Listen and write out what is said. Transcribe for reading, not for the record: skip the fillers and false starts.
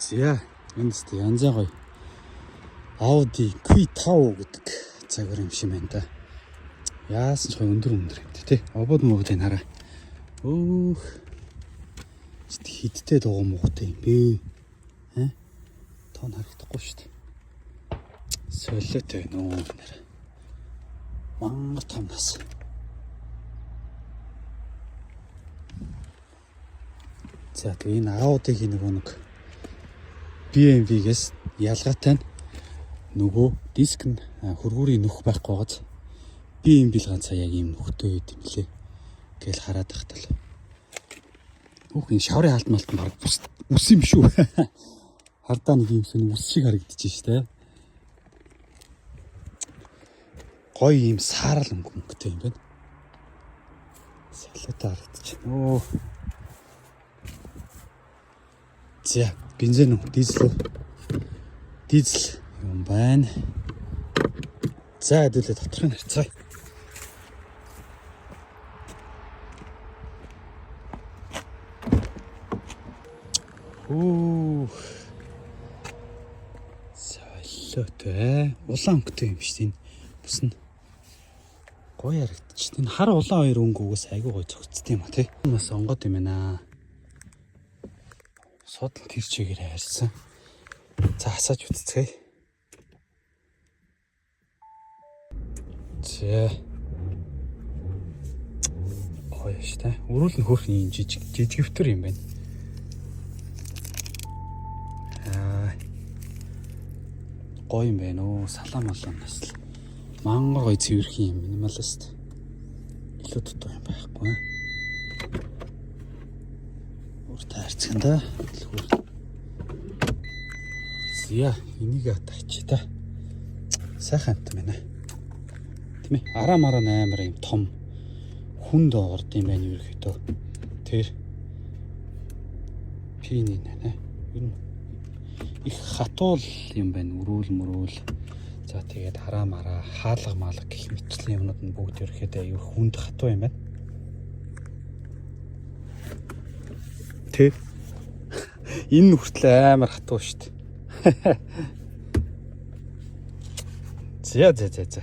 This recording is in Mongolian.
За, энэ ч янзаа гоё. Audi Q5 гэдэг загвар юм шиг байна да. Яасан ч гоё өндөр өндөр юм тий. Обод мобод энэ хараа. Өөх. Хидтэй дугуй муутай юм бэ? Хэ? Тон харагдахгүй шүү дээ. Солиотой байна уу нэр. Мангар том нас. За тэгээ энэ Audi-гийн нөгөө нэг BMW-гээс ялгаатай нь нөгөө диск нь хөргүүрийн нүх байхгүй байгааз BMW л ганцаа яг ийм нүхтэй байд юм лээ. Гээл хараад тахтал. Өөх, энэ шаврын хаалт малт нь баг үс юм шүү. Хардаа нэг юм сэн үс шиг харагдчих штэ. Гоё ийм саарал өнгө мөнгөтэй юм байна. Солиотой харагдчих. Өө. За, бензин үү, дизель үү? Дизель юм байна. За, хэдүүлээ доторх нь харцгаая. Хөөх. Солиотой. Улаан өнгөтэй юм шүү дээ. Энэ бүс нь гоё харагдчих. Энэ хар улаан хоёр өнгө угаас айгүй гоё зөгцтэй юм а тий. Бас онгод юм байна. Содл тэр чигээр хайрсан. За, асааж үтцгээе. За. Гоё шүү дээ. Өрүүл нь хөөрхөн юм жижиг жижигвтер юм байна. Аа. Гоё юм байна оо. Салаан малаан бас л мангар гоё цэвэрхэн юм минималист. Илүү дутуу юм байхгүй. Өөр тайрцхан да. Дэлгүүр. За, энийг атаач та. Сайхан амт байна. Тийм ээ. Араа мараа амар юм том хүнд орд юм байна ерөөхдөө. Тэр пини нэ. Ер нь их хатуул юм байна. Өрөөл мөрөөл. За, тэгээд хараа мараа хаалга маалга гэх мэтчлийн юмнууд нь бүгд ерөөхдөө аюу хүнд хатуу юм байна. Тэ. Энэ хүртэл амар хатуу шүү дээ. За за за за.